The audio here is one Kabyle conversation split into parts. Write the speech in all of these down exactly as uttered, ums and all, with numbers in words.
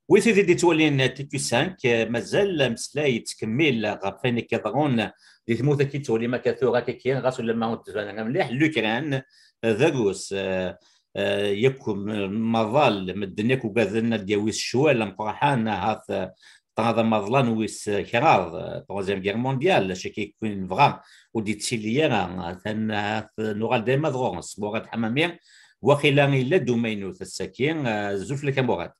Wi tid i d-ittwalin T Q cinq, eh, mazal ameslay yettkemmil ɣef wayen i k-iḍerrun di tmurt-agi, ttwalim akka tura akka, ɣas ulamma ur d-tban ara mliḥ, Lukran, eh, d Rrus, eh, eh, yakk m-, maḍal, medden yakk ugaden ad d-yawi s ccwal ameqqran, ahat, eh, ṭṭrad amaḍlan wis kraḍ, eh, Troisième Guerre mondiale, acu akka i nebɣa ur d-yettili ara, atan ahat nuɣal dayma ad ɣur-s. Murad Ḥamami, waqila yella-d umaynut ass-agi, eh, azul fell-ak a Murad.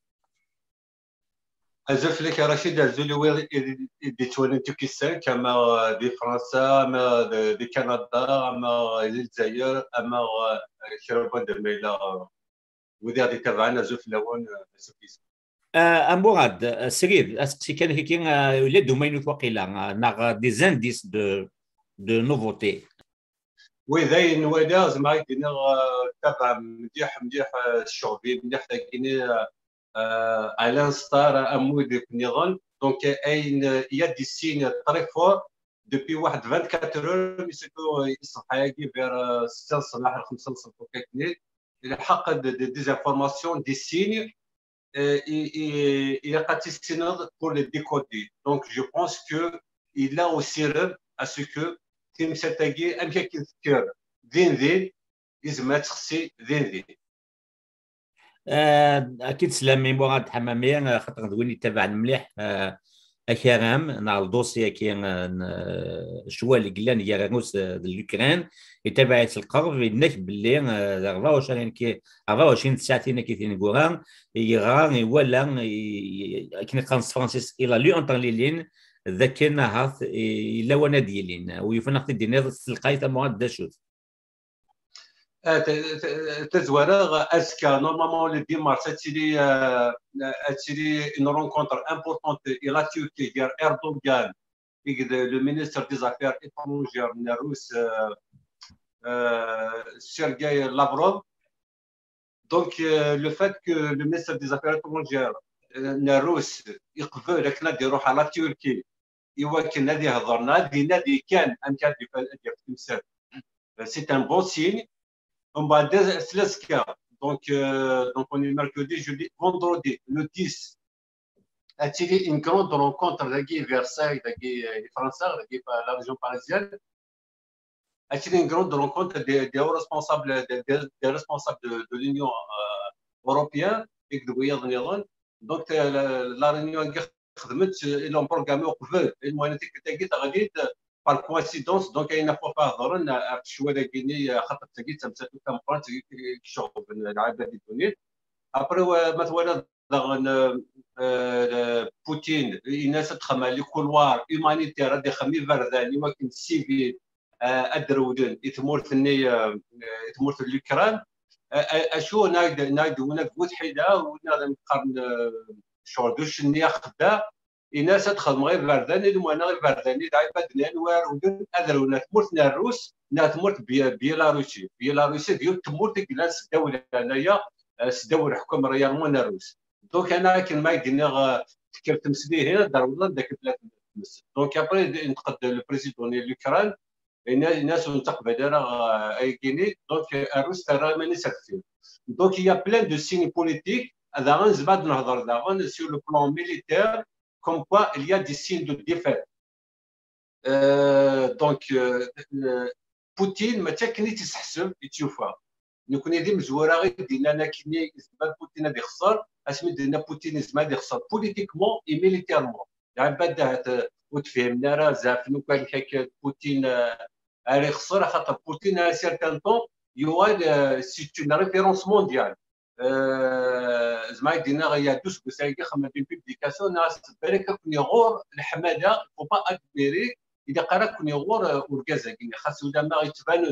Azul fell-ak a Racid, azul i wid i d-yettwalin T Q cinq, ama di Fransa, ama di, di Kanada, ama di Lezzayer, ama, eh, kra n wanda ma yella, eh, wid i ɣ-d-itabaɛen, azul fell-awen, eh, azul fell-awen. Eh, a Murad, eh, srid, aseqsi kan kiki, eh, yella-d umaynut waqila, eh, neɣ des indices de, de nouveauté. Oui, d ayen nwala, zemreɣ ad k-d-iniɣ, eh, tabaɛ mliḥ, mliḥ, eh, ccɣeb-i, mliḥ dagini, eh, euh, à l'instar am wid akk nniḍen. Donc, ayen, il y a des signes très forts depuis واحد vingt-quatre heures, mi s-, iṣṣeḥ-agi vers, euh, ستة الصباح, خمسة الصباح, ilḥeq-d des, des informations, des signes, euh, i, i, ilaq ad tissineḍ pour les décoder. Donc, je pense que yella usirem à ce que timsal-agi, amek akken tekker din din, izmer ad texsi din din. Eh, akid teslam i Murad Ḥamami, eh, xaṭer d win yettabaɛen mliḥ, eh, akaram neɣ ldosi-agi, eh, n, eh, ccwal i yellan gar Rrus, eh, d Lukran, yettabaɛ-it s lqerb, yenna-k belli, eh, rebɛa u ɛecrin ki-, rebɛa u ɛecrin tsaɛtin-agi tineggura, yeɣra, iwala, i, i, akken i qqaren s tefransist, il a lu entre les lignes, d akken ahat, i, yella wanna d-yilin. U yufan ad ɣ-t-id-tiniḍ s telqayt a Murad d acu-t? Ah, t-, t-, tazwara, azekka, normalement, le dix mars, ad tili, euh, ad tili une rencontre importante i la Turquie, gar Erdogan, et le ministre des Affaires étrangères n Rrus, euh, euh, Sergei Lavrov. Donc, euh, le fait que le ministre des Affaires étrangères, euh, n Rrus, yeqbel akken ad iruḥ à la Turquie, i wakken ad ihḍer, neɣ ad inadi kan amek ad yaf, ad yaf timsal. C'est un bon signe. Umbeɛd, s l'azekka, donc, euh, donc on est mercredi, jeudi, vendredi, le dix, ad tili une grande rencontre dagi Versailles, dagi, euh, Fransa, dagi, euh, la région parisienne. Ad tili une grande rencontre des, des hauts responsables, des, des, des responsables de, de l'Union, euh, européenne, et de, donc, euh, la, la réunion خدمت، ils l'ont programmé uqbel, المهم tikkelt-agi teɣli-d par coïncidence, donc ayen ɣef wayɣef hedren ɣef ccwal-agi-nni, xaṭer tagi d tamsalt tameqqrant i iceɣben lɛibad di ddunit. Après, wa-, ma twalaḍ daɣen, euh, euh, Poutine, yenna-as ad txedmem les couloirs humanitaires, ad ixdem iberdan i wakken civil, euh, ad d-rewlen i tmurt-nni, euh, i tmurt n l'Ukraine. Euh, euh, acu, nag, nag, nag bu tḥila, u nag qqaren, euh, ccɣel d ucenni axeddaɛ, yenna-as ad xedmeɣ iberdan, i lemwana iberdan, i lɛibad n anwa ara rewlen, ad rewlen ar tmurt n Rrus, neɣ tmurt n Bi-, Biélarussie. Biélarussie d yiwet n tmurt i yellan s ddaw leɛnaya, eh, s ddaw leḥkem réellement n Rrus. Donc, ana akken ma i d-nniɣ, eh, tekker tmeslihin, ad d-rewlen d akken tella tmes. Donc, après, yenṭeq-d le président n l'Ukraine, yenna-, yenna-as ur nettaqbal ara, eh, ayagi-nni. Donc, eh, Rrus terra iman-is ar deffir. Donc, il y a plein de signes politiques. Daɣen, nezmer ad nehder daɣen sur le plan militaire, comme quoi il y a des signes de défaite. Euh, donc, euh, euh, Poutine, mačči akken i tt-iseḥseb, i tt-yufa. Nekni d imezwura i d-yennan akkenni, yezmer Poutine ad ixser, asmi d-yenna Poutine yezmer ad ixser politiquement et militairement. Lɛibad ahat, euh, ur tefhimen ara, zeɛfen akk amek akka Poutine, euh, ara ixser, axaṭer Poutine, à un certain temps, yuɣal, euh, c'est une référence mondiale. Euh, zeɛma i d-yenna, il y a deux semaines, xedmeɣ une publication, nniɣ-as, balak ad ken-iɣur leḥmala, faut pas admirer, ilaq ara ad ken-iɣur, euh, urgaz-agi, xas ulamma yettban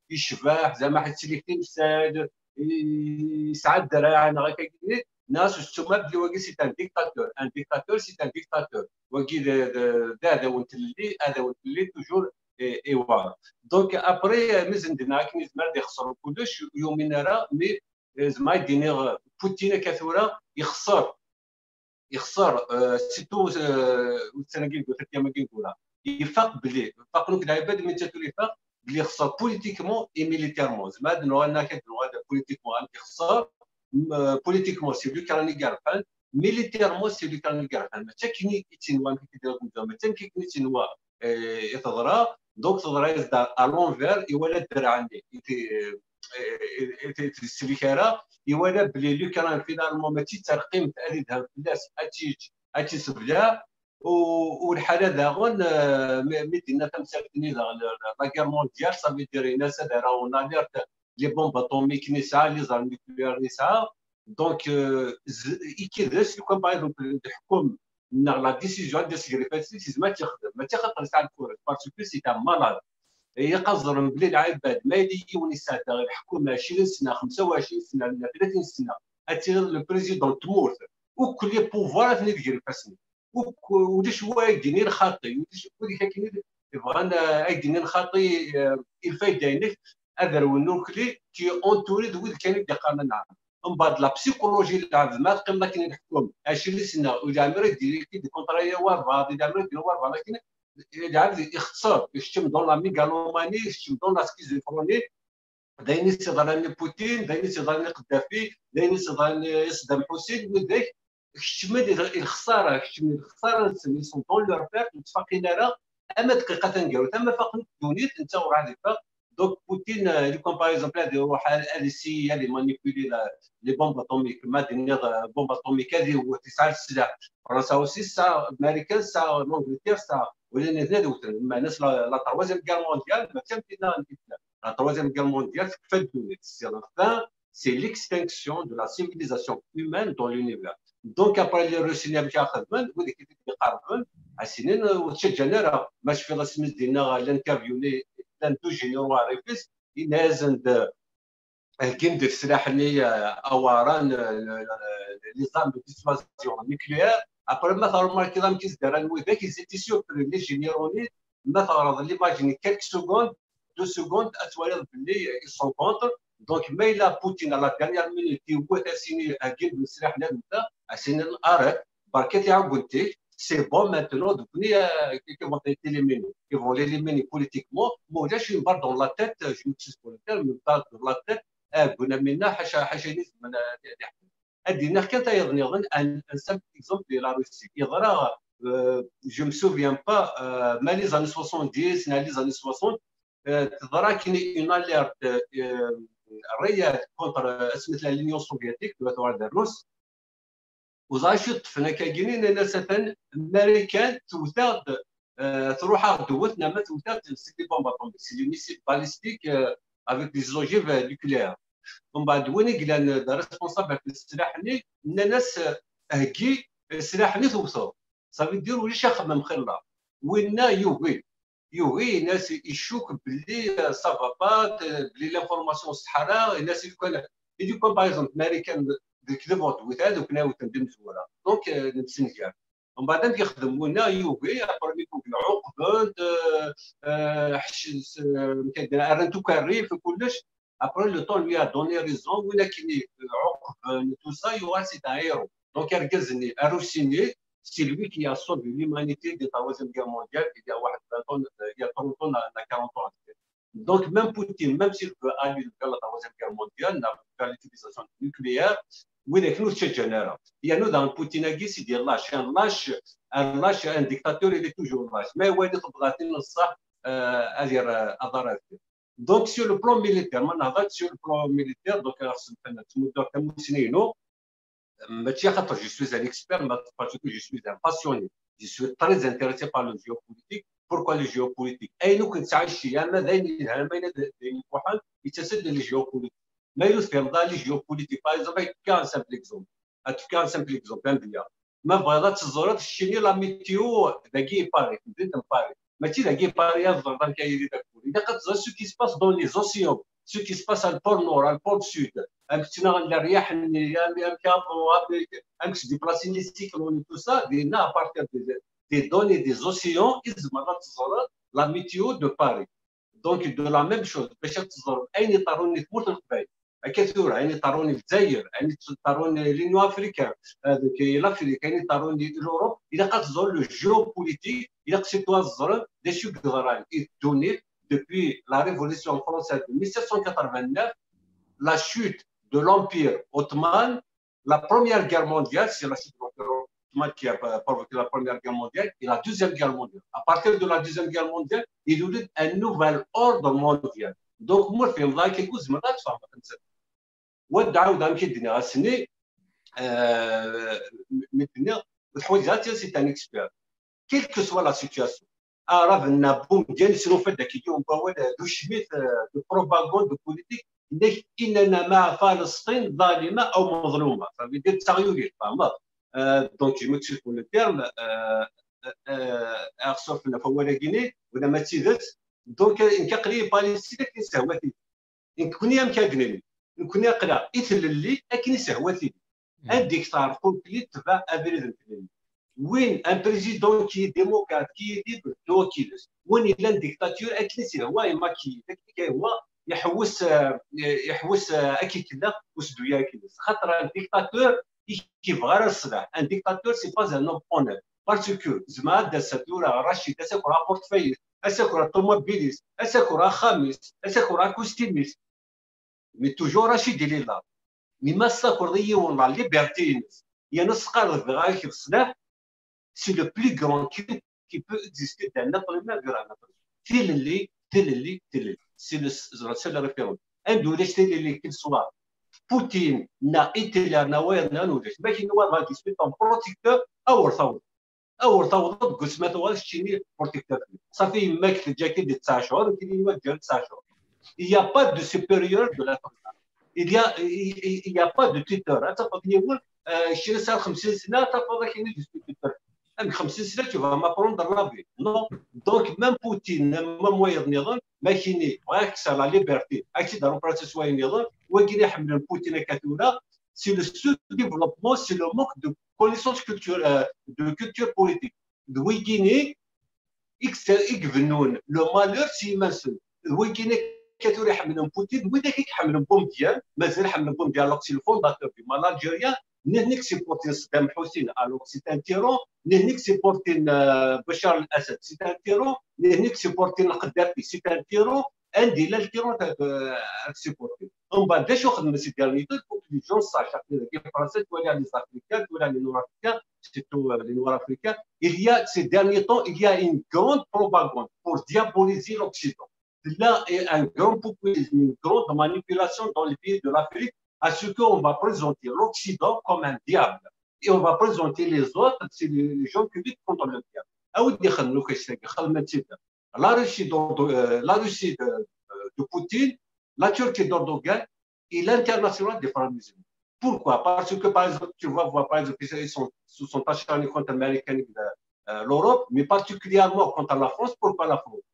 yecbeḥ, zeɛma ḥettili timsal, yesɛa ddreɛ, neɣ akka-agi, nniɣ-as, ur tettum ara belli wagi c'est un dictateur, un dictateur, c'est un dictateur. Wagi d, d, d aɛdaw n tlelli, aɛdaw n tlelli, toujours, et, et voilà. Donc, après, mi zendneɣ akken yezmer ad ixser kullec, ur yumin ara, mais, eh, zeɛma i d-iniɣ, Poutine akka tura, ixser. Ixser, eh, surtout, eh, ussan-agi, tlata ayyam-agi n tura. Ifaq belli, faqen akk lɛibad, mais netta tura ifaq belli ixser politiquement et militairement. Zeɛma ad nuɣal, akka ad nuɣal politiquement, amek ixser, m-, eh, politiquement, c'est l'Ukraine i irebḥen, Militairement, c'est lui qui a gagné. Mačči akken i tt-yenwa, amek i d-, mačči akken i tt-yenwa, eh, i teḍra. Donc, teḍra-yas-d à l'envers, iwala ddreɛ-nni i t-, eh, i t-, i t-, i t-, ur teslik ara, iwala belli lukan, finalement, mačči d tarqimt ad idhem fell-as, ad tt-yečč, ad tt-yessebleɛ. U, u lḥala daɣen, eh, mi, mi d-yenna tamsalt-nni daɣen, la, la, la guerre mondiale, ça veut dire, yenna-as ad areɣ en alerte les bombes atomiques nesɛa, les armes nucléaires nesɛa. Donc, euh, z-, ikides, lukan, par exemple, leḥkem neɣ la décision ad d-tesger ifassen-is, yezmer ad tt-ixdem. Mačči xaṭer yesɛa lkuṛaj, parce que c'est un malade. Ilaq ad ẓren belli lɛibad, ma yella yiwen yesɛedda leḥkem ɛecrin sna, xemsa u ɛecrin sna, neɣ tlatin sna, ad tiliḍ le président n tmurt, akk les pouvoirs ad ten-id-ger ifassen-ik. Ur k-, ulac wa ay d-yinin xaṭi, ulac wid akken i yebɣan, eh, ay d-yinin xaṭi, eh, i lfayda-inek, ad rwen urkli, tu es entouré d wid kan i d-iqqaren anɛam. Mbeɛd la psychologie n lɛebd, ma teqqimeḍ akken i leḥkem ɛecrin sna, ur leɛmer i d-, i d-ikontraya walbeɛḍ, ur leɛmer i d-yenna walbeɛḍ akken, lɛebd ixeṣṣer, ikeččem dans la mégalomanie, ikeččem dans la schizophrénie, d ayen i s-yeḍran i Poutine, d ayen i s-yeḍran i Qeddafi, d ayen i s-yeḍran i Saddam Hussein, widak keččmen i lexsara, keččmen i lexsara-nsen, ils sont dans leur perte, ur ttfaqin ara, ama dqiqa taneggarut, ama faqen ddunit, netta werɛad ifaq. Donc Poutine, euh, lukan, par exemple, ad iruḥ ad, ad essayer ad imanipuler la, les bombes atomiques, ma d-tenniḍ, euh, bombe atomique ad iwet, yesɛa sslaḥ. Fransa aussi tesɛa, Marikan tesɛa, l'Angleterre tesɛa, wala nitni ad wten, meɛna la, la troisième guerre mondiale, mačči am tinna n Hitler. La troisième guerre mondiale tekfa ddunit. C'est la fin, c'est l'extinction de la civilisation humaine dans l'univers. Donc après les Russes, amek ara xedmen, wid i t-id-iqerben, ad s-inin, ur ttaǧǧan ara. Ma tecfiḍ asmi d-yenna l'interview, llan deux généraux, Arifis, yenna-asen-d, heggin-d leslaḥ-nni, euh, aweɛṛan, euh, les armes de dissuasion nucléaire. Après, ma tṛumarkiḍ amek i s-d-rran widak, ils étaient surpris, les généraux-nni, ma teɣreḍ l'image-nni quelques secondes, deux secondes, ad twaliḍ belli ils sont contre. Donc, ma yella Poutine, à la dernière minute, yewwet, ad s-yini, heggin-d leslaḥ-nni, ad nta, ad s-inin, arrête, berka tiɛeggunt-ik, c'est bon, maintenant, donc, ni, euh, qui vont être éliminés. Ils vont l'éliminer politiquement. Moi, là, je me barre dans la tête, je m'excuse pour le terme, je me barre dans la tête, euh, Bounamina, ḥaca, ḥaca, ad d-iniɣ kan tayeḍ niḍen, un, un simple exemple de la Russie. Yeḍra, euh, je me souviens pas, euh, ma les années soixante-dix, ma les années soixante, euh, teḍra kini une alerte, euh, réelle contre, euh, asmi tella l'Union soviétique, de la Rus. Uẓay acu ṭṭfen akkagini, nnan-as atan Marikan tewt-aɣ-d, euh, truḥ-aɣ-d tewwet, neɣ ma tewt-aɣ-d, c'est des bombes atomiques, c'est des missiles balistiques, euh, avec des ogives, euh, nucléaires. Mbeɛd win i yellan d responsable ɣef leslaḥ-nni, nnan-as, euh, heggi leslaḥ-nni tewteḍ. Ça veut dire ulac axemmem xilla. Winna yugi. Yugi, yenna-as icuk belli, euh, ça va pas, euh, belli l'information s tḥara, yenna-as i lukan, i lukan, par exemple, Marikan d lekdeb ur d-tewwit ara, lukan ad wten d imezwura. Donc, euh, nemsenger. Mbeɛd amek yexdem winna, yugi, après mi yugi, ɛuqben-t, euh, euh, ḥc-, s-, euh, amek ad d-, rran-t ukerrif, kullec. Après, le temps lui a donné raison, win akken i, euh, ɛuqben, tout ça, yuɣal c'est un héros. Donc, argaz-nni, Arus-nni, c'est lui qui a sauvé l'humanité de la Troisième Guerre mondiale, il y a واحد وعشرين ans, euh, il y a trente ans, à, à quarante ans. Donc, même Poutine, même s'il veut aller vers la Troisième Guerre mondiale, vers l'utilisation nucléaire, oui, les nous génère. Il y a nous dans Poutine, c'est des lâches. Un lâche, un lâche, un dictateur, il est toujours lâche. Mais ouais, ça, euh, à dire, euh, à dire. Donc, sur le plan militaire, maintenant, sur le plan militaire, donc, alors, c'est une, c'est une, donc, c'est une, mačči xaṭer je suis un expert, mais parce que je suis un passionné. Je suis très intéressé par le géopolitique. Pourquoi le géopolitique? Ayen akk nettɛici, ama d ayen yelhan, ama d ayen ifuḥen, yettas-d le géopolitique. Ma yella tfehmeḍ le géopolitique, par exemple, ad k-fkeɣ un simple exemple. Ad k-fkeɣ un simple exemple, un bia. Ma tebɣiḍ ad teẓreḍ, keččini la météo dagi i Paris, temdint n Paris. Mačči dagi i Paris ad teẓreḍ amek ay yili dagul. Ilaq ad teẓreḍ ce qui se passe dans les océans, ce qui se passe à le pôle nord, à le pôle sud. Amek ttnaɣen leryaḥ-nni, amek, amek, amek, amek se déplacent les cyclones et tout ça, dinna à partir des, des données des océans, i tzemreḍ ad teẓreḍ la météo de Paris. Donc, de la même chose, bac ad teẓreḍ ayen iḍerrun di tmurt n Leqbayel. Akka tura, ayen iḍerrun di Lezzayer, ayen iḍerrun di l'Union africaine, euh, donc, l'Afrique, ayen iḍerrun di l'Europe, ilaq ad teẓreḍ le géopolitique, ilaq surtout ad teẓreḍ d acu i yeḍran i ddunit depuis la Révolution française de mille sept cent quatre-vingt-neuf, la chute de l'Empire ottoman, La Première Guerre mondiale, c'est la chute de l'Empire ottoman qui a provoqué la Première Guerre mondiale, et la Deuxième Guerre mondiale. À partir de la Deuxième Guerre mondiale, il y a eu un nouvel ordre mondial. Donc, moi, في الله كيكون زعما غتفهم. وتعاود عام كيدينا غاسني، آه، متنيا وتحويجات سي تان اكسبير. Quelle que soit la situation. آه، راه بنا بوم ديال سلوفا داك اليوم باوال دو شميت، آه، دو بروباغوند دو بوليتيك. إنك إننا مع فلسطين ظالمة أو مظلومة. صافي دير تساغيوري، فاهم؟ آه، دونك، جو ميكسكيز بور لو تيرم، آه، آه، آه، سورف نفا ولا كيني ولا ما تسيدت. دونك، إنك قريب باليستيك كنسهواتي. نكوني أم كاكنين، نكوني أقرا إثللي أكن يسهواتي. أن ديكتار قلت لي تبع أبريد مثلي. وين أن بريزيدون كي ديموكرات كي ليبر دو كيلس. وين إلا ديكتاتور أكن يسهوا إما كي داك كي هو يحوس، آه، يحوس، آه، أكي كلا وسدويا كيلس. خاطر أن ديكتاتور كي بغا الصلاح. أن ديكتاتور سي با أن أوم أونر. باسكو زعما هذا السدورة رشيد، أساكو راه بورتفيليس، أساكو راه طوموبيليس، أساكو راه خامس، أساكو راه كوستيميس. مي توجور رشيد إلي لا. مي ما ساكور ضيي والله ليبرتي ينس. يا نص قال غايك الصلاح. C'est le plus grand crime qui peut exister dans notre humain. تيللي، تيللي، تيللي. C'est le seul référent. عنده علاش تيللي كل سوار. بوتين، نا إيتلر، نا وير، نا نوجد. ما كاين والله ديسبيت أن بروتيكتور، أو رثاوض. أو رثاوض، قلت ما تغالش تشيني بروتيكتور. صافي، يماك تجاكي دي تسع شهور، وكاين يماك ديال تسع شهور. Il n'y a pas de supérieur de la. Il y a, il n'y a pas de tuteur. أنت تقول لي، آه، شي ساعة خمسين سنة، أنت تقول لك إني ديسبيت tuteur. عندك خمسين سنة، tu vas m'apprendre la vie. Non. Donc, même Poutine, même مويض نظن، ما كيني، بغا يكسر la liberté. أكيد داروا بروسيس وين نظن، وكاين يحمل بوتين كاتولا. C'est le sous-développement, c'est le manque de connaissance culturelle, euh, de culture politique. دويكيني إكس-، إكفنون لو مالور سي مانسون. دويكيني كاتوري حملهم بوتين، وإذا كيك حملهم بوم ديال، مازال حملهم بوم ديال، لوك سي الفونداتور دو مال الجيريان. نهنيك سيبورتين صدام حسين، الوغ سي تان تيرون. نهنيك سيبورتين، آه، بشار الأسد، سي تان تيرون. نهنيك سيبورتين القذافي، سي تان تيرون. عندي لا التيرون تاع، آه، سيبورتين. ومن بعد، اش واخد من سي ديرني تو، بوك لي جون ساش، كي فرنسا، تولي لي زافريكان، تولي لي نور افريكان، سيرتو لي نور افريكان. Il y a, ces derniers temps, il y a une grande propagande pour diaboliser l'Occident. Il y a un grand populisme, une grande manipulation dans les pays de l'Afrique, à ce qu'on va présenter l'Occident comme un diable. Et on va présenter les autres, c'est les gens qui luttent contre le diable. أودي خلنا كاش خلنا نتيجة. La Russie de, de, euh, la Russie de, euh, de Poutine, la Turquie d'Erdogan et l'international des frères musulmans. Pourquoi ? Parce que, par exemple, tu vas voir, par exemple, ils sont, ils sont acharnés contre l'Amérique, euh, l'Europe, mais particulièrement contre la France. Pourquoi la France ?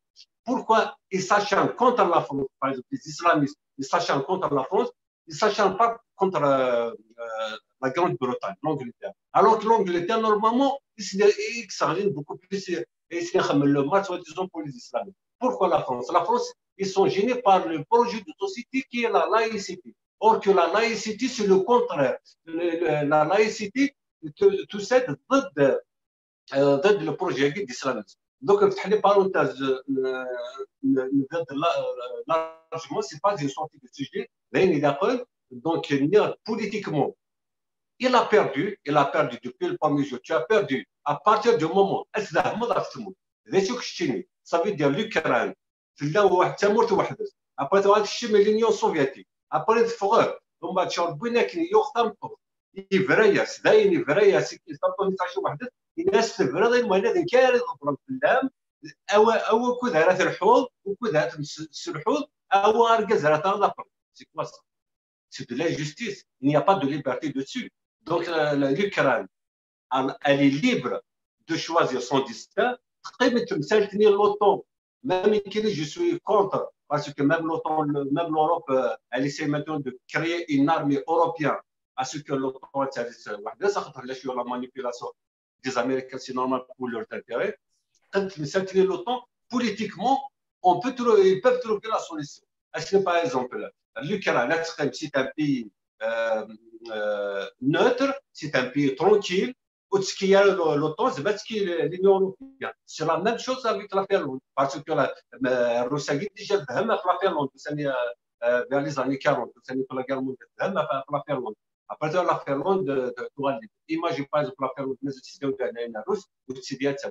Pourquoi ils s'acharnent contre la France ? Par exemple, les islamistes, ils s'acharnent contre la France, ils s'acharnent pas contre, euh, euh, la Grande-Bretagne, l'Angleterre. Alors que l'Angleterre, normalement, ils, ils s'acharnent beaucoup plus, et c'est le mal, soi-disant, pour les islamistes. Pourquoi la France ? La France, ils sont gênés par le projet de société qui est la laïcité. Or que la laïcité, c'est le contraire. Le, le, la laïcité, tout, tout ça, ضد، آه، ضد لو بروجي كي ديسلاميزم. دونك نفتح لي بارونتاز، آه، ن-، نبدا لارجمون، سي با اون سورتي دو سوجي، باين اذا قول. دونك نير بوليتيكمون، il a perdu, il a perdu depuis le premier jour. Tu as perdu à partir du moment, اسلا ما ضاف تموت. ذا شو كشتيني، صافي دير لوكران، تلا واحد تمورت وحدة. ابري تغادي تشتي من لونيون سوفيتيك. ابري تفغر. ومن بعد شهر بويناكني يوخ تنفض. يفرياس، داين يفرياس، يكي تنفض يتعشى وحدة. الناس تفرض المولد كاري ضبرا في اللام. أو، أو كذا راه الحوض، وكذا تمس-، السلحوض، أو أرقز راه تغلق. C'est quoi ça ? C'est de l'injustice. Il n'y a pas de liberté dessus. Donc, euh, la- l'Ukraine, elle, elle est libre de choisir son destin. قيمة تمثال تنين l'OTAN. Même كي je suis contre, parce que même l'OTAN, le- même l'Europe, euh, elle essaie maintenant de créer une armée européenne. À ce que l'OTAN, c'est وحدة، ça خاطر لا شوية la manipulation des Américains, c'est normal pour leurs intérêts. قد تمثال تنين l'OTAN, politiquement, on peut trou-, ils peuvent trouver la solution. Est-ce que, par exemple, l'Ukraine, c'est un pays, euh, euh, neutre, c'est un pays tranquille, وتسكي l'OTAN, c'est parce que l'Union européenne. C'est la même chose avec la Finlande. Parce que la, euh, Russie a déjà, déjà, la Finlande, c'est, euh, euh, vers les années quarante, c'est la guerre mondiale, la Finlande. Après, la Finlande, euh, de, de, imagine par exemple la Finlande, mais aussi de la Russie, où c'est bien ça,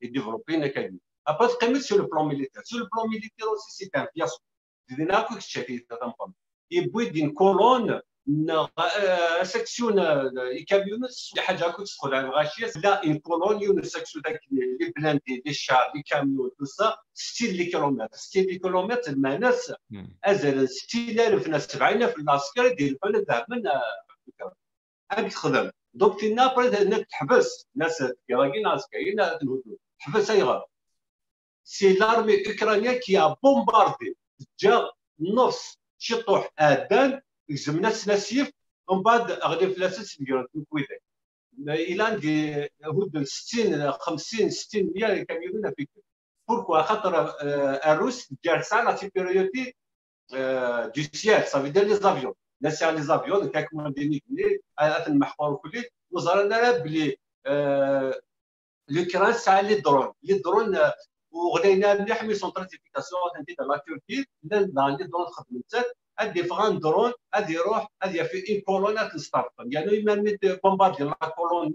et développer une académie. Après, sur le plan militaire. Sur le plan militaire aussi, c'est un fiasco. Dinna akk i keččati taṭampam. Yewwi-d une colonne, neɣ, euh, section, euh, ikamyunen, ḥaǧa akk tedxel ɣer lɣaci, la une colonne, une section, les blindés, les chars, les camions, tout ça, ستين kilomètres. ستين kilomètres, lmeɛna-s, azal n settin alef neɣ sebɛin alef n lɛesker i d-ilfan ad dehmen, euh, amek texdem. Donc, tinna, après, tenna teḥbes, nna-s, tgiḍ-agi neɣ azekka-agi ad ten-huddu. Teḥbes ayɣer? C'est l'armée ukrainienne qui a bombardé. Teǧǧa nnefṣ ciṭuḥ ɛeddan, gezmen-asen asif, umbeɛd ɣlin fell-asen, snegren-ten akk widak. Ilan di hudden settin, xemsin, settin, meyya ikamyunen à peu près. Pourquoi? Xaṭer, euh, Rrus teǧǧa tesɛa la supériorité, euh, du ciel, ça veut dire les avions. Là, c'est les avions, donc, comme on dit, à la fin, محقور كلي, وزرنا بلي, euh, l'Ukraine, c'est les drones. Les drones, euh, وغلينا مليح, mais sont très efficaces. Atenti dans la Turquie, là, dans les drones, خدمت, ad yeffeɣ un drone, ad iruḥ, ad yaf une colonne, ad t-yesṭerṭem. يعني, même de bombarder la colonne,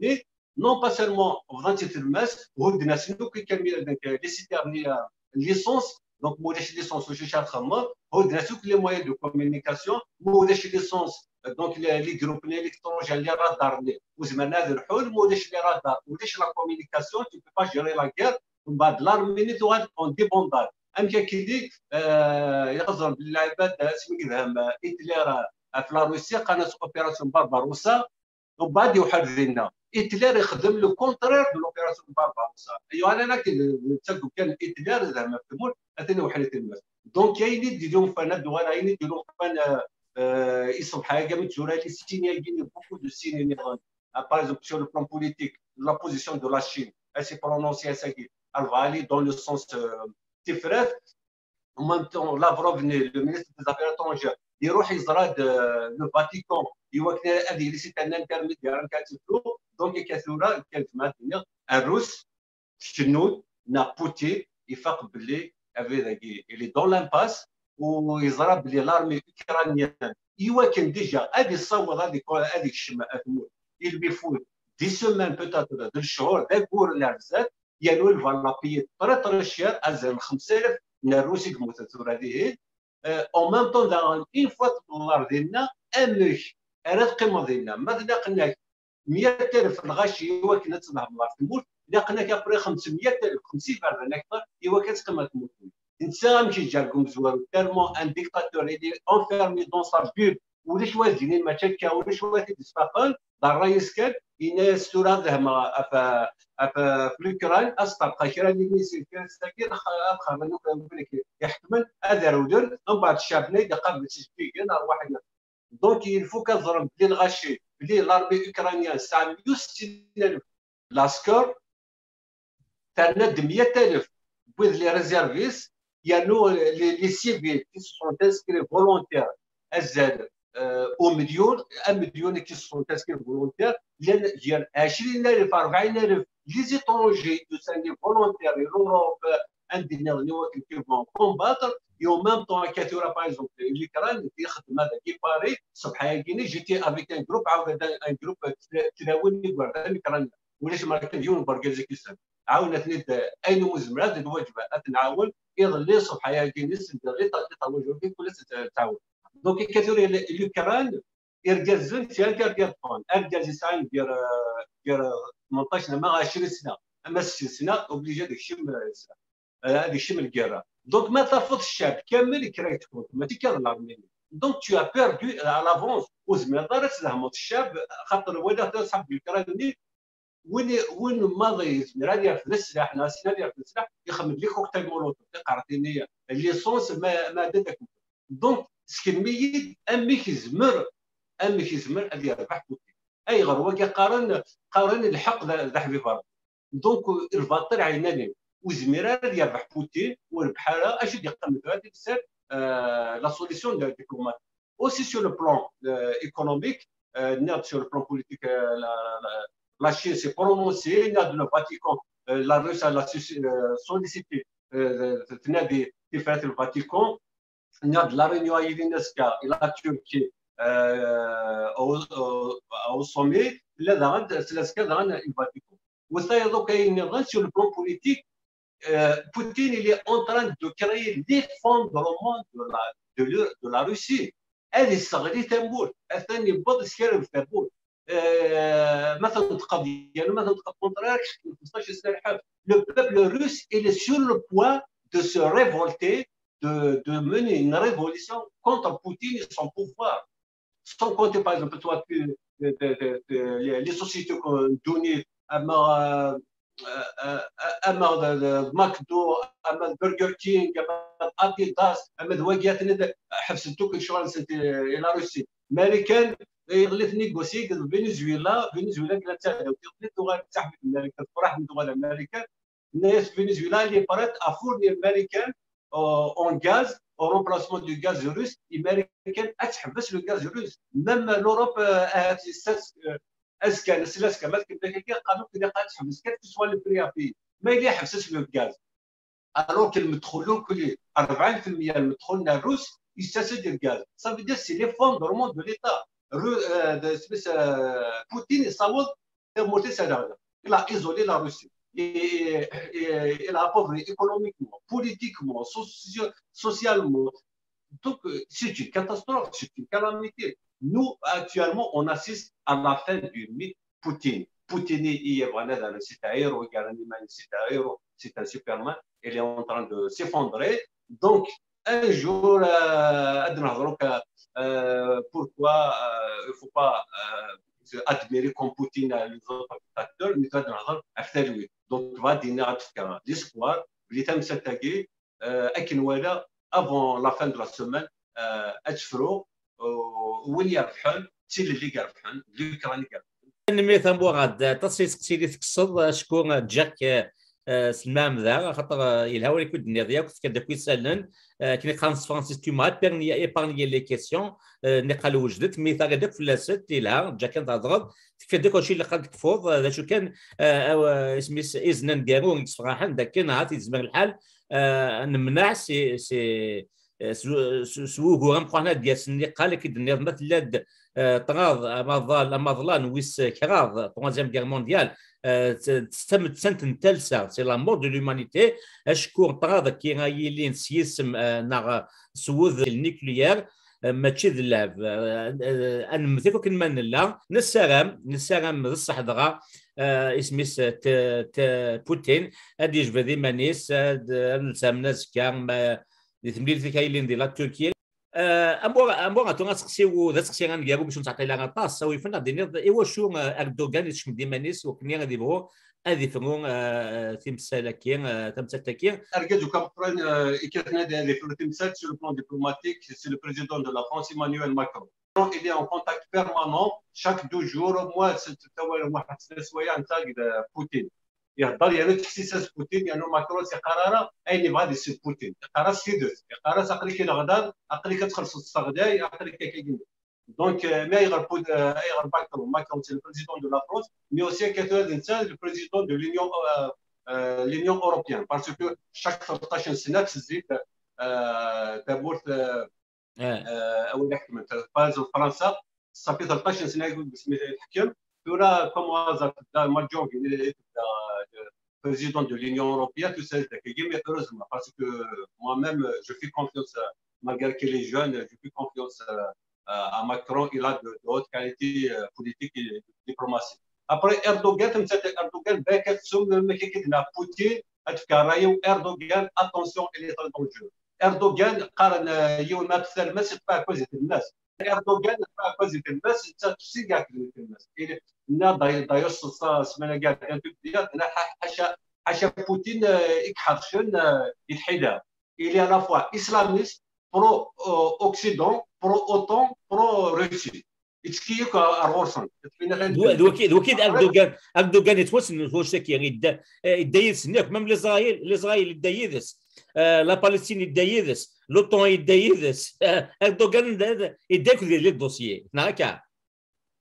non pas seulement بضان تلمس, هدنا سنوك كامل, donc, les citernes, euh, l'essence, donc, ما وليش l'essence, وش شاد خمر, هدنا سوك les moyens de communication, ما وليش l'essence, euh, donc, les, les groupes électrogènes, les radars, les, وزمرنا هذا الحول, ما وليش les radars, ما وليش la communication, tu peux pas gérer la guerre, ومن بعد l'armée تغاد en débandade. أم كاكيدي, euh, يغزر بالعباد, اسمي كذا, هتلر, euh, في la Russie, قناة opération Barbarossa, ومن بعد يوحل ذينا. هتلر يخدم le contraire de l'opération Barbarossa. ايوا, انا كي نتسقم كان هتلر زعما في التمور, اثني وحل التمور. Donc, كاين اللي يديروا فانا الدول, كاين اللي يديروا فانا, آه, يصبح حاجه من تورا لي سيني, كاين beaucoup de signes. Par exemple, sur le plan politique, la position de la Chine, elle s'est prononcée, elle s'est dit, elle va aller dans le sens, euh, تفرات. En même temps, Lavrov, le ministre des Affaires étrangères, يروح يزراد, euh, le Vatican, يوكل هذه les, c'est un intermédiaire, كانت له. Donc, كثورة, كانت مع الدنيا, الروس, تشنود, نا بوتين, يفاق بلي هذا, il est dans l'impasse, ويزرى بلي l'armée ukrainienne, يوكل déjà, هذه الصور, هذه, هذه الشمال, هذه الموت. Il lui faut des semaines, peut-être, de الشهور, ذا كور اللي عزات, يانو il va la payer très, très cher, أزال خمسة آلاف من الروس يموتوا ثورة هذه. Euh, en même temps, داغن, une fois تدولار ديالنا, أمك, أراد قيمة ديالنا. ما تلاقناك مية ألف الغاشي, يوكل تنهب الله في الموت, لاقناك أبري خمسمية ألف, خمسين فرد أكثر, يوكل تقيمة الموت. انت غامشي جاركم زوار, tellement un dictateur, il est enfermé dans sa bulle, ولاش واجدين ما تشكى, ولاش واجد يسبقن, ضر يسكن, إن استورا ذهما أف, أف في الأوكران, أستبقى كرا لي ميسي كرا ساكن, خ, خ, يحكمن, أذر ودر, من بعد الشعب نيد قبل تشكيكن, أرواح. Donc, il faut كنظرم بلي الغاشي, بلي l'armée ukrainienne, ساعة مية وستين ألف العسكر, ترنا مية ألف بوذ les réservistes, يانو les, les civils qui se sont inscrits volontaires, أزال, euh, au million, un million qui se sont inscrits volontaires, لان ديال عشرين ألف, أربعين ألف, les étrangers, يسمي volontaires, l'Europe, عندنا نواكل qui vont combattre, et en même temps, كثيرا, par exemple, l'Ukraine, يخدم هذا كي باري, صبح يجيني, j'étais avec un groupe, عاود un groupe, تلاوين يقول هذا l'Ukraine, ولاش ما كان يوم برجل زي كيسان. عاونتني د-, أين مزمرات الواجبات, أتنعاون, يظل لي صبح يجيني, سند لي طلع, طلع وجهي كل تعاون. Donc, كثيرا l'Ukraine, irgazen, c'est un gardien de point. Argaz yesɛan gar, gar ثمنطاش, ma عشرين سنة, ama ستين سنة, obligé ad ikcem, ad ikcem lgirra. Donc, ma tafeḍ ccab kamel, kra yetkun, mačči kan l'armée. Donc, tu as perdu à l'avance. Ur tezmireḍ ara ad tdehmeḍ ccab, xaṭer walaɣ-t ṣṣḥab n l'Ukraine-nni, win, win maḍi yezmer ad yerfed sslaḥ, neɣ asin ad yerfed sslaḥ, ixemmem-d les cocktails Molotov, tiqerṭiniya, l'essence, ma, ma d adak. Donc, skelmi-yi-d amek yezmer, amek yezmer ad yerbeḥ Putin. Ayɣer? Wagi qqaren, qqaren lḥeqq d, d aḥbib Ṛebbi. Donc, lbaṭel ɛinani. Ur yezmir ara ad yerbeḥ Putin, ur rebḥ ara, acu d-yeqqamen tura di tefsir, euh, la solution de, diplomatique. Aussi sur le plan, euh, économique, euh, sur le plan politique, euh, la, la, la Chine s'est prononcée, le Vatican, euh, la Russie a, euh, sollicité, euh, تنادي tifrat le Vatican, la Réunion, la Turquie, euh, au, au, au sommet, tella daɣen, tella azekka daɣen i Vatican. U tayeḍ akk ayen nniḍen sur le plan politique, euh, Poutine, il est en train de créer l'effondrement de la, de, le- de la Russie. Ad yesseɣli tamurt, atan yewweḍ yeskareb tawwurt. Euh, ma tenṭqeḍ yernu ma tenṭqeḍ contraire, kečč xemseṭṭac sna lḥebs. Le peuple russe, il est sur le point de se révolter, de, de mener une révolution contre Poutine et son pouvoir. Sans compter, par exemple, toi, que, de, de, de, de, les, les sociétés comme Duni, ama, euh, euh, euh, ama de, de McDo, ama de Burger King, ama de Adidas, ama de wagi, atni de, ḥebsen-t akk lecɣal-nsen i la Russie. Marikan, yeɣli-t négocier deg Venezuela, Venezuela kra d taɛdawt, yeɣli tuɣal d taḥbit n Marikan, tefreḥ mi tuɣal Marikan, Venezuela, elle est prête à fournir Marikan euh, en gaz, au remplacement du gaz russe, et Marikan ad teḥbes le gaz russe. Même l'Europe, euh, a dit ça, euh, azekka, nesla azekka, ma tkemm dagi, qalu kien ad teḥbes, quel que soit le prix à payer. Ma yella yeḥbes le gaz. Alors que المدخول الكلي أربعين في المية المدخول الروس يستسد الغاز. Ça veut dire c'est l'effondrement de l'État. Ru- euh, de, c'est, euh, Poutine يساوض تمورتي سنغدا. Il a isolé la Russie. Et, et, et il a appauvri économiquement, politiquement, socio- socialement. Donc, euh, c'est une catastrophe, c'est une calamité. Nous, actuellement, on assiste à la fin du mythe Poutine. Poutine, il est vraiment dans le c'est un héros, c'est un Superman. Il est en train de s'effondrer. Donc, un jour, euh, ad nehḍer akk, euh, pourquoi euh, il faut pas euh, admirer comme Poutine euh, les autres dictateurs, mais ad nehḍer ɣef talwit. Donc, va dina ad fkeɣ l'espoir, belli tamsalt-agi, euh, akken wala, avant la fin de la semaine, euh, ad tefru, euh, win yerbeḥen, d tilelli i yerbeḥen, d l'Ukraine i yerbeḥen. Tanemmirt a Murad, aṭas n yiseqsiyen i tekkseḍ, acku Jack, eh, s lmeɛmda, axaṭer, eh, yelha win i k-id-tenniḍ yakk, tefka-d akk isallen, eh, akken i qqaren s tefransist, tu m'as épargné, épargné les questions, eh, niqal wejdet, mi taɣiḍ akk fell-asent, yelha, Jack, kan thedreḍ, tekfiḍ akk acu ilaq ad tekfuḍ, eh, d acu kan, eh, aw-, eh, isem-is, izen aneggaru i yessefraḥen, d akken ahat yezmer lḥal, eh, nemneɛ si, si, eh, s, s, s wugur ameqqran ad d-yasen niqal, akken i d-tenniḍ, ma tella-d, eh, ṭṭrad amaḍal, amaḍlan wis kraḍ, Troisième Guerre mondiale, eh, d, d tamettant n talsa, c'est la mort de l'humanité, acku ṭṭrad akka ay yilin s yisem, eh, neɣ s wudem nucléaire, eh, mačči d llɛeb. Eh, eh, ad nemmet akk akken ma nella. Nessaram, nessaram d ṣṣeḥ dɣa, eh, isem-is, eh, t, t, Putin, ad yejbed iman-is, ad, ad nessamen azekka, ma, di temlilit-ik ay yilin di la Turquie. Eh, am wa-, am wa tura aseqsi-w, d aseqsi aneggaru, bac ur nettɛeṭṭil ara aṭas, awi-, ad d-tiniḍ iwacu, eh, Erdogan yescem-d iman-is wakken ad yebɣu ad yefru, eh, timsal-agi, eh, tamsalt-agi. Argaz ukan qran, eh, ikkaten ad, ad yefru timsal sur le plan diplomatique, c'est le président de la France, Emmanuel Macron. Il est en contact permanent, chaque deux jours, au moins, c'est, c'est, c'est, c'est, Poutine. Ihedder yerna teksisas Putin, yerna Macron ur yeqqar ara ayen yebɣa ad yessed Putin. Yeqqar-as tidet, yeqqar-as aql-ik i leɣdad, aql-ik ad txellṣeḍ s teɣday, aql-ik akka. Donc, euh, mais ayɣer Put-, euh, ayɣer Macron, Macron, c'est le président de la France, mais aussi, akka tura d netta, le président de l'Union, euh, euh, l'Union européenne, parce que chaque tleṭṭac n sna tezzid, euh, tamurt, euh, Ah. Euh, a win iḥekmen, par exemple, Fransa, ça fait tleṭṭac n sna i tḥekkem. Tura, comme au hasard, tedda Major, il est, euh, président de l'Union européenne, tout ça, c'est que, mais heureusement, parce que moi-même, je fais confiance, euh, malgré qu'il est jeune, je fais confiance, euh, à Macron. Il a de, de hautes qualités, euh, politiques et de diplomatie. Après, Erdogan, comme c'était Erdogan, ben, qu'est-ce que, mais qu'est-ce que Poutine, en tout cas, Erdogan, attention, il est très dangereux. Erdogan, qqaren, euh, yiwen ma tessarem-as, yeṭṭef aɛekkaz i tlemmast. Erdogan, yeṭṭef aɛekkaz i tlemmast, netta tefsi kra deg tlemmast. Nniɣ-d d'ailleurs s-, s-, ssmana-agi, ḥaca, ḥaca Poutine, euh, i iḥercen, euh, i tḥila. Il est à la fois islamiste, pro, euh, Occident, pro-OTAN, pro-Russie. Yettkeyyif ar ɣur-sen. D wa-, d waki, d waki d Erdogan, Erdogan yettwassen ɣur-s akya, yedda, eh, yedda yid-sen yakk, même l'Israël, l'Israël yedda yid-s, eh, la Palestine yedda yid-s, l'OTAN yedda yid-s, eh, Erdogan yedda, yedda yakk di les dossiers, neɣ akka?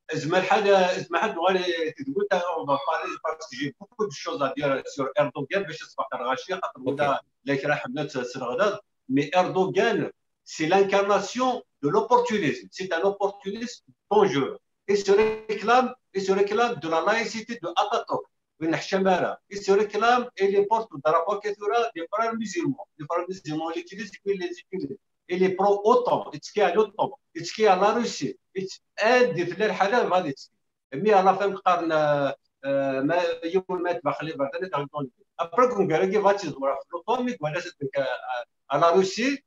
Ezmer ḥal, ezmer ḥal nuɣal i tedwilt, on va parler parce que j'ai beaucoup de choses à dire sur Erdogan, bac ad sfeqreɣ lɣaci, xaṭer wala la kra ḥemmlen s leɣdad, mais Erdogan, c'est l'incarnation de l'opportunisme. C'est un opportuniste dangereux. Il se réclame, il se réclame de la laïcité de Atatürk. Il se réclame et il porte le drapeau des frères musulmans. Les frères musulmans, il utilise, il les utilise. Il est pro-OTAN, il est à l'OTAN, il est à la Russie. Il est un des frères حاجة. Mais à la fin, قارن ما يوم ما تبخلي بعدين تغلطون. Après, كون قال لك فاتي زورا في l'OTAN, mais قال لك à la Russie,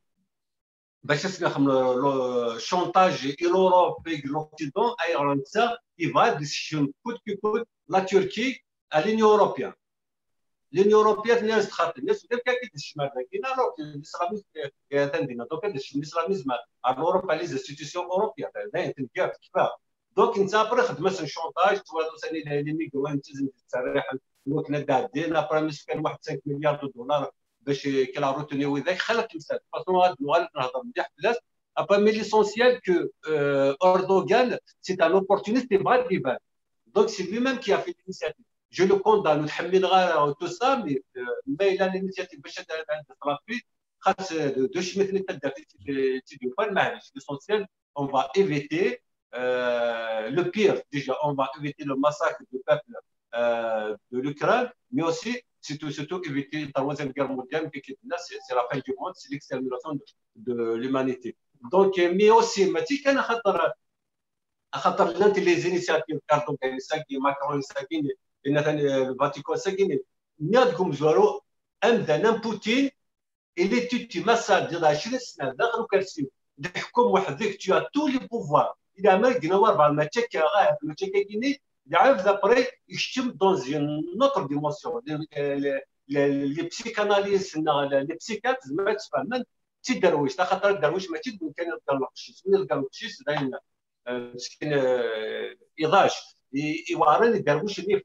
باش اسمي خم le chantage et l'Europe et l'Occident, اي غرنسا يبغى يشم كوت كي كوت la Turquie à l'Union européenne. L'Union européenne الناس تخاف، الناس تقول كاين كيدير الشمال ذاكينا، alors que l'islamisme تندينا دوكا الشمال الاسلاميزم à l'Europe, les institutions européennes. Donc انت après خدمه chantage, تواضع ثاني les migrants تزيد تسريح الوكنا دادين. Après مسكين واحد cinq milliards de dollars باش كلا روتوني وذاك خلق مسات. Parce que هاد نوال نهضر مليح بلاص. Après, mais l'essentiel que euh, Erdogan, c'est un opportuniste et vrai. Donc c'est lui-même qui a fait l'initiative. Je le condamne, نحمل غير tout ça, mais euh, ما الا l'initiative باش تطلع فيه خاص دو شميت نتدى في تيديو فان. معليش, l'essentiel, on va éviter euh, le pire, déjà, on va éviter le massacre du peuple euh, de l'Ukraine, mais aussi, surtout, surtout éviter la troisième guerre mondiale, qui est là, c'est la fin du monde, c'est l'extermination de, de l'humanité. Donc, mais aussi, ما تيكان خاطر خاطر les initiatives Erdogan يساقي, Macron يساقي, مثلا الفاتيكان يساقي, نادكم زوارو أمدانا بوتين اللي تيتي مسا ديال عشرين سنه داخل وكرسي تحكم وحدك, tu as tous les pouvoirs. اذا ما قلنا واربعه ما تشكى غايب ما تشكى كيني, يعرف d'après يشتم dans une autre dimension. Les psychanalystes, les psychiatres ما تفهمن تي درويش, خاطر الدرويش ماشي تقول كان يلقى القشيش, من يلقى القشيش دايما مسكين ايضاش يوارن الدرويش اللي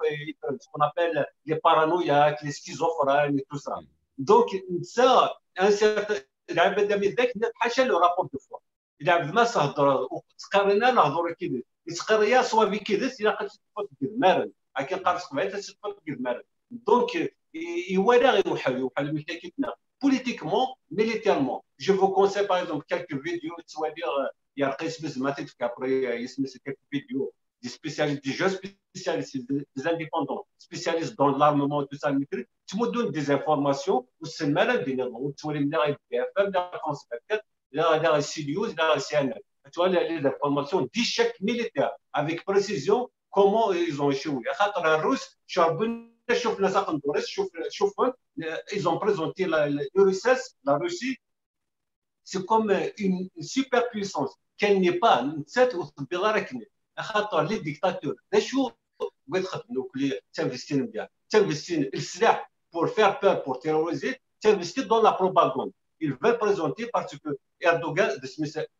ce qu'on appelle les paranoïaques, les schizophrènes et tout ça. Donc نسى un certain, العباد اللي ذاك حاشا le rapport de force. العباد ما تهضر وتقرينا نهضر كذا, يتقريا صوابي كذا, الا قد تفوت قدمارن, هكا قال سبعين تفوت قدمارن. Donc يوالي غير يوحل, يوحل من حكايتنا politiquement, militairement. Je vous conseille par exemple quelques vidéos, tu vas dire, il y a quelques vidéos des spécialistes, des jeunes spécialistes, des indépendants, spécialistes dans l'armement, tout ça, mais tu me donnes des informations, ou c'est malin de dire, ou tu vois les médias, B F M, la France vingt-quatre, la, la C News, la C N N. Tu vois les, les informations d'échec militaire avec précision, comment ils ont échoué. خاطر الروس شربنا, شفنا ساق ندورس, شوف, شوف, ils ont présenté la, la, l'U R S S, la Russie, c'est comme une, une superpuissance qu'elle n'est pas, نسات وتبي راه كني. خاطر les dictateurs, des jours, وين خدموا كلي تنفستين مليح, تنفستين السلاح pour faire peur, pour terroriser, تنفستين dans la propagande. Ils veulent présenter parce que Erdogan,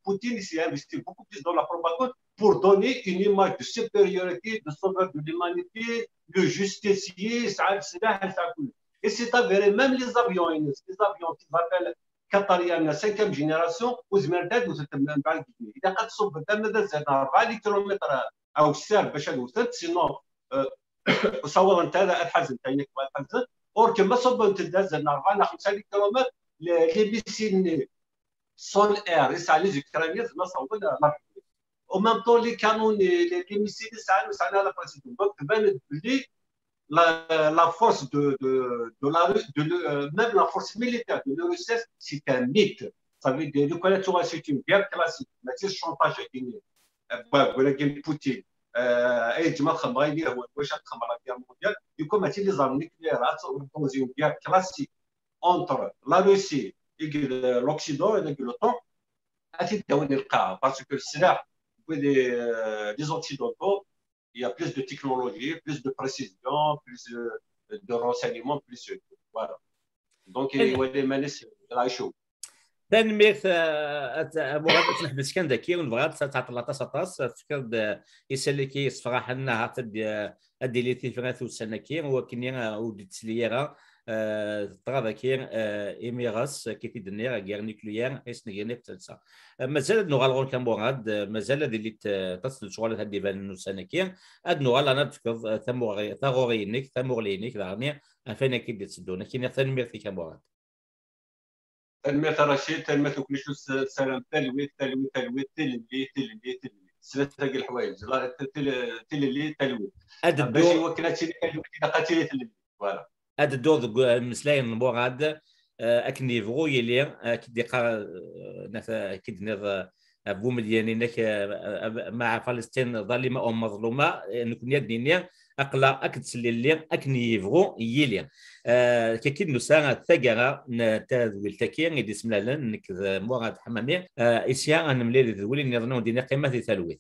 Poutine, il s'est investi beaucoup plus dans la propagande pour donner une image de supériorité, de sauveur de l'humanité, le justicier, ça, c'est là, ça coule. Et c'est avéré, même les avions, les avions qu'ils appellent قطريين cinquième génération, وزمرتاد وتتمم بعد كيكي. إذا قد صب الدم هذا زاد أربعة كيلومتر أو السعر باش هذا وصلت, sinon, euh, صور أنت هذا الحزن, تاينك الحزن. Or que ما صب أنت زاد أربعة ولا خمسة كيلومتر, les missiles sol air, يسعى les Ukrainiens, ما صور لا. En même temps, les canons, les, les missiles, ça, ça a la précision. Donc, تبان بلي la, la force de, de, de la, de, euh, même la force militaire de l'U R S S, c'est un mythe. Ça veut dire, le, c'est une guerre classique. Mais c'est chantage à Guinée. Voilà, Poutine. اي جماعه خمغا يدير هو واش تخمر la guerre mondiale, يكون ماشي les armes nucléaires, dans une guerre classique entre la Russie et l'Occident, et l'OTAN, غادي تداوي القاعه, parce que السلاح, les occidentaux, il y a plus de technologie, plus de précision, plus de renseignements, plus voilà. Donc يولي مانيس غايشوف. Tanemmirt a Murad, ad nḥbes kan daki, ur nebɣi ad tɛeṭṭel aṭas aṭas, tefkiḍ-d isali-k yessefraḥen, ahat ad d-ili tifrat ussan-agi, wakken ur d-tettli ara ṭṭrad-agi, imiras, akka i t-id-nniɣ, guerre nucléaire, i s-ngan akk talsa. Mazal ad nuɣal ɣur-k a Murad, mazal ad ilit aṭas n lecɣal ad d-ibanen ussan-agi, ad nuɣal ad d-tefkeḍ taɣuri-inek, tamuɣli-inek daɣen ɣef wayen akka i d-itteddun. Ad k-iniɣ tanemmirt-ik a Murad. Tanemmirt a Racid, tanemmirt i uknic s-, tessaram talwit, talwit, talwit, tilelli, tilelli, tilelli. S tlata n lḥwayeǧ, la-, til-, tilelli, talwit. Ad Bac dduɣ, i wakken ad tili talwit, ilaq ad tili tilelli. Voilà. ad dduɣ deg umeslay n Murad, eh, akken yebɣu yili, akken d-iqqar, eh, naf-, akken d-tenniḍ, eh, Abu Melyan, inek, eh, maɛa Falastin ḍalima u meḍluma, eh, nekkni ad nini, aql-aɣ akked tlelli, akken yebɣu yili. Eh, kaki d-nusa taggara n tadwilt-agi i d-isemlalen, nekk d Murad Ḥamami, eh, isya ad nemlil d tedwilin nniḍen, ur d-ini qqimat di talwit.